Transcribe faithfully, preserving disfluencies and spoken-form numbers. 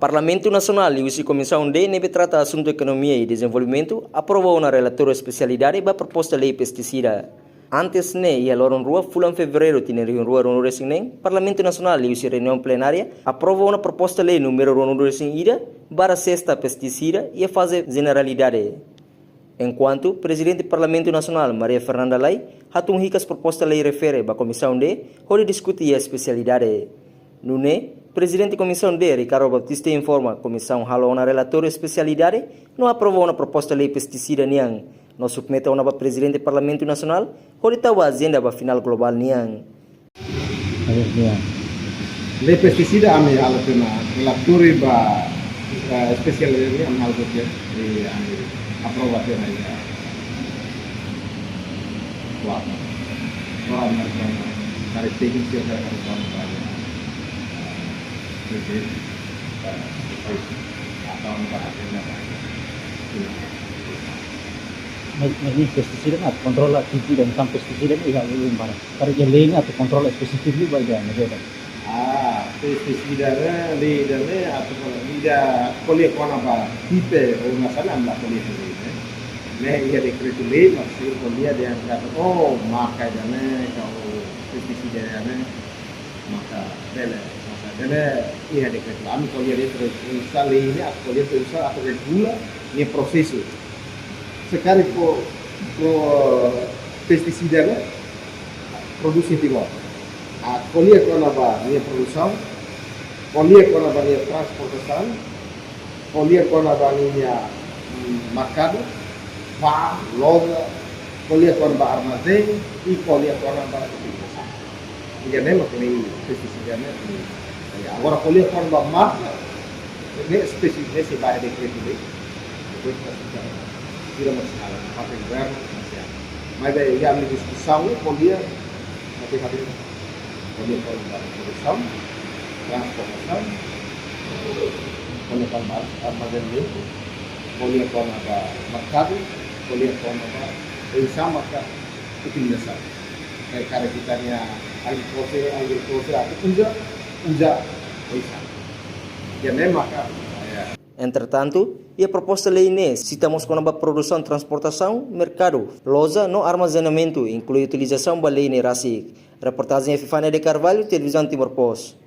Parlamentu Nasionál liuhusi Komisaun D ne'ebé trata asuntu ekonomia i dezenvolvimentu aprova ona relatóriu espesialidade ba proposta lei pestisida. Antes ne'e, iha loron rua fulan Fevereiru tinan rihun rua ruanulu-resin-neen, Parlamentu Nasionál liuhusi reuniaun plenária aprova ona proposta lei númeru ruanulu-resin-ida barra sesta pestisida iha faze jeneralidade. Enkuantu Prezidente Parlamentu Nasionál, Maria Fernanda Lay, hatun hikas proposta lei refere ba Komisaun D hodi diskute iha espesialidade. Nune'e, Prezidente Komisaun D, Ricardo Baptista, informa komisaun halo ona relatóriu espesialidade no aprova ona proposta lei pestisida nian, no submete ona ba Prezidente Parlamentu Nasionál hodi tau ba ajenda ba finál globál nian. Lei pestisida ami halo tiha ona relatóriu ba, eh, espesialidade nian, ami halo tiha ona, eh, ami aprova tiha ona iha kuarta. Ora mereka dari teknik sih, dari kuarta. Mas, mas ne'e pestisida ne'e, kontrola kipi dan tam pestisida ne'e iha lei barak. Karik iha lei ne'e atu kontrola espesífiku ba ida ne'e. Ah, pestisida ne'e, lei ida-ne'e atu kontrola ida ko'alia kona-ba kipi, o masana anda ko'alia lei ne'e. Ne'e iha dekretu lei, maksudnya ko'alia dehan katak, oh, marka ida-ne'e, ka pestisida ida-ne'e, marka bele, marka bele iha dekretu. Ami ko'alia de'it, uza lei ne'e, atu ko'alia uza, atu regula nia prosesu. Se karik fó, fó pestisida ne'e, produsaun Timor. Ah, ko'alia kona-ba nia produsaun, ko'alia kona-ba nia transportasaun, ko'alia kona-ba nia, mm, merkadu, farm, loja, ko'alia kona-ba armazén, i ko'alia kona-ba utilizasaun. Ida-ne'e mak lei pestisida ne'e. Ya, agora ko'alia kona-ba marka, ne'e espesífiku, ne'e sei ba iha dekretu lei. Depois ita fixa, tira mais ala, parte governu, mas ya. Mas iha ami diskusaun, ko'alia, tapi hati ko'alia kona-ba produsaun, transportasaun, ko'alia kona-ba armazenamentu, ko'alia kona-ba merkadu, ko'alia kona-ba oinsá maka utilizasaun. Kayak karik ita-nia agrikultura, agrikultura atu uza, uza oinsá. Ida-ne'e maka, ya. Entretantu, iha proposta lei ne'e sita mós kona-ba produsaun, transportasaun, merkadu, loja no armazenamentu, inklui utilizasaun ba lei ne'e rasik. Reportajen Epifania de Carvalho, Televizaun Timor Post.